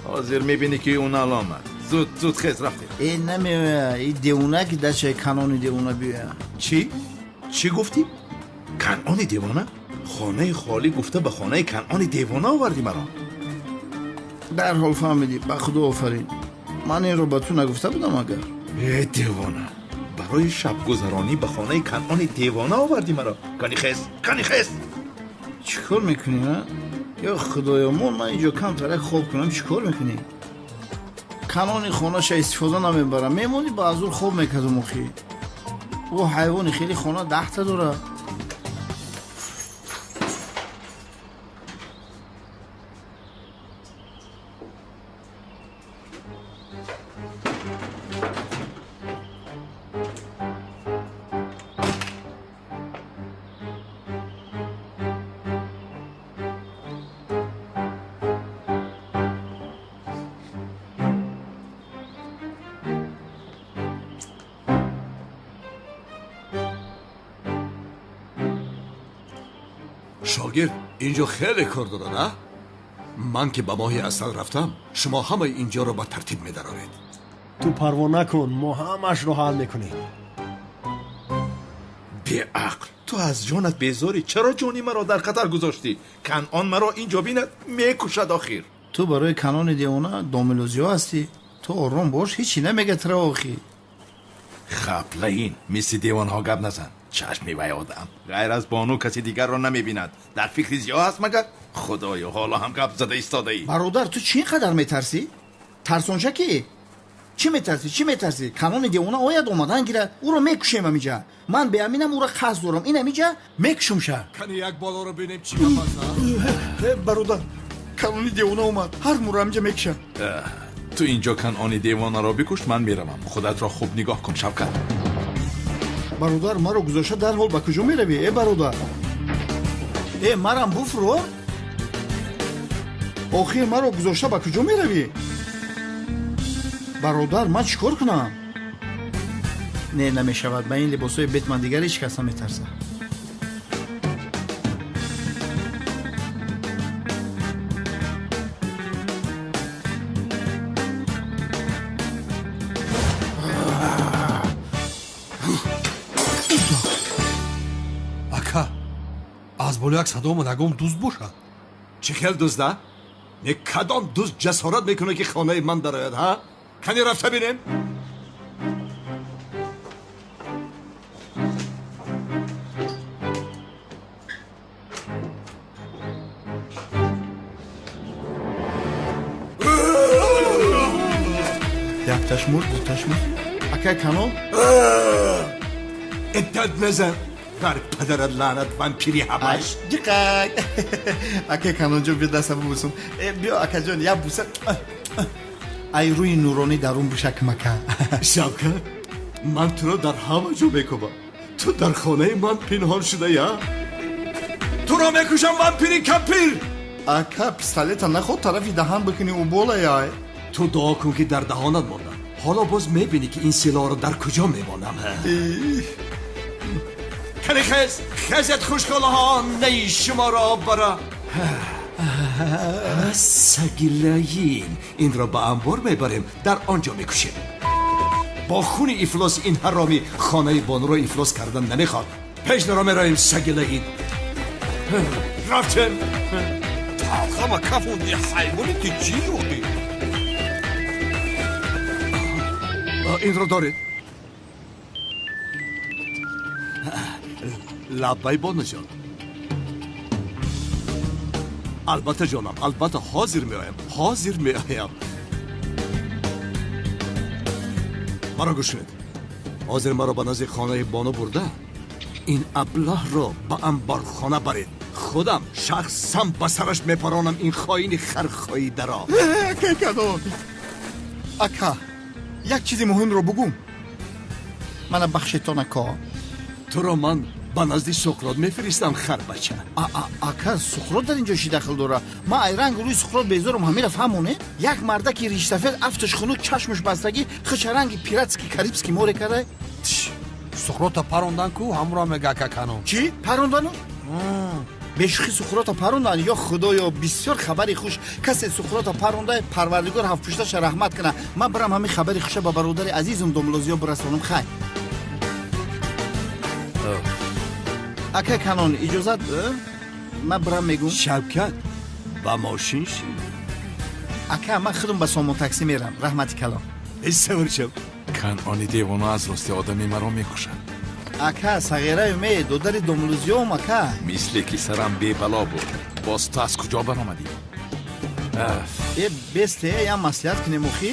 Ҳозир мебинӣ, ки Унал омад. Зуд, зуд хез, рафтем. Э, намеоя, и девона ки дачаи Канони девона биёя. Чӣ? Чӣ гуфтӣ? Канони девона? Хонаи холӣ гуфта ба хонаи Канони девона овардӣ маро? Дарҳол фаҳмидӣ, ба худо офарин. Ман инро ба ту нагуфта будам агар? Э, девона, барои шабгузаронӣ ба хонаи Канони девона овардӣ маро? Кани хез, кани хез! Чӣ кор мекунӣ, а? Ё худоё, мон ман инҷо камтарак хоб кунам, чӣ кор мекунӣ? Канони хонаша истифода намебарам. Мемонӣ ба азур хоб мекардум охи. Ӯ ҳайвони хеле хона даҳта дорад. Шогирд, инҷо хеле кор дорад, а? Ман ки ба моҳи асал рафтам, шумо ҳамаи инҷоро ба тартиб медароред. Ту парво накун, мо ҳамаашро ҳал мекунем. Беақл, ту аз ҷонат безорӣ. Чаро ҷони маро дар хатар гузоштӣ? Канъон маро инҷо бинад, мекушад охир. Ту барои Канони девона домилозиҳо ҳастӣ. Ту ором бош, ҳечи намега тра охи. Хаплаин, мисли девонҳо гап назан. Чашми вай одам ғайр аз бону каси дигарро намебинад. Дар фикри зиё ҳаст магар? Худоё, ҳоло ҳам гап зада истодаӣ. Бародар, ту чӣ ин қадар метарсӣ? Тарсонча ки? Чӣ метарсӣ, чӣ метарсӣ? Канони девона ояд, омадан гирад, ӯро мекушем амиҷа. Ман беаминам ӯро қасд дорам, ин амиҷа мекушумша. Кани як болоро бинем чӣ гап аст, а? Бародар, канони девона омад, ҳар муро амиҷа мекушад. Ту инҷо канони девонаро бикуш, ман меравам. Худатро хуб нигоҳ кун, Шавкат. Бародар, маро гузошта дарҳол ба куҷо меравӣ, э бародар? Э, марам буфуро? Охир маро гузошта ба куҷо меравӣ? Бародар, ман чӣ кор кунам? Не, намешавад. Ба ин либосҳои Бетман дигар ҳеҷ кас наметарсад. Ака, аз боло як садо омад, ягон дузд бошад. Чӣ хел дузда? Не, кадом дузд ҷасорат мекунад, ки хонаи ман дарояд, ҳа? Кани рафта бинем. Якташ мурд, дуташ мурд. Акай канон? Иддат назан. Бар падарат лаънат, вампири ҳабаш. Ҷиқак. Акай канонҷон, биё дастам бубусум. Биё, акаҷон, як буса. Ай рӯи нуронӣ дарун бушакмака. Шавкат, ман туро дар ҳама ҷо мекӯбам. Ту дар хонаи ман пинҳон шуда, я? Туро мекушам, вампири кампир. Ака, пистолета наход тарафи даҳан бикунӣ, убола яй. Ту дуо кун, ки дар даҳонат мондам. Ҳоло боз мебинӣ, ки ин силоҳро дар куҷо мемонам. Кани хез, хезет, хушколаҳо, наи шуморо бара. Саги лаин, инро ба анбор мебарем, дар он ҷо мекушем. Бо хуни ифлос ин ҳаромӣ хонаи бонуро ифлос кардан намехоҳад. Пеш наро, меравем, саги лаин. Рафтем. Талхама кафонди, ҳайвони ту чӣ охи? Инро доред. Лаббай, бонуҷон. Албатта, ҷонам, албатта, ҳозир меоям, ҳозир меоям. Маро гӯш кунед. Ҳозир маро ба назди хонаи бону бурда, ин аблаҳро ба анборхона баред. Худам шахсан ба сараш мепаронам ин хоини хархоидаро. Акай канон. Ака, як чизи муҳимро бугум. Мана бахшетон, ака. Туро ман ба назди Суқрот мефиристам, харбача. Ака, Суқрот дар ин ҷо чӣ дахл дорад? Ман ай ранг рӯи Суқрот безорам, ҳамира фаҳмоне? Як мардаки ришсафед, афташ хунук, чашмаш бастагӣ, хича ранги пиратский карибский море карда. Суқрота парондан ку, ҳамуро мега, ака канон. Чӣ? Парондану? Бешӯхӣ Суқрота парондан? Ё худоё, бисёр хабари хуш. Касе Суқрота паронда, парвардигор ҳафтпушташа раҳмат кунад. Ман бирам ҳамин хабари хуша ба бародари азизум Домлозиё бирасонам. Хай. Ака канон, иҷозат, ман бирам мегум. Шавкат, ба мошин ши. Ака, ман худам ба сомон таксӣ мерам. Раҳмати калон. Савор шав. Канони девона аз рости одами маро мекушад. Ака, сағираю ме, додари Домлозиём, ака. Мисле ки сарам бебало буд. Боз ту аз куҷо баромадӣ? Э, бесте, як маслиҳат кунем охи.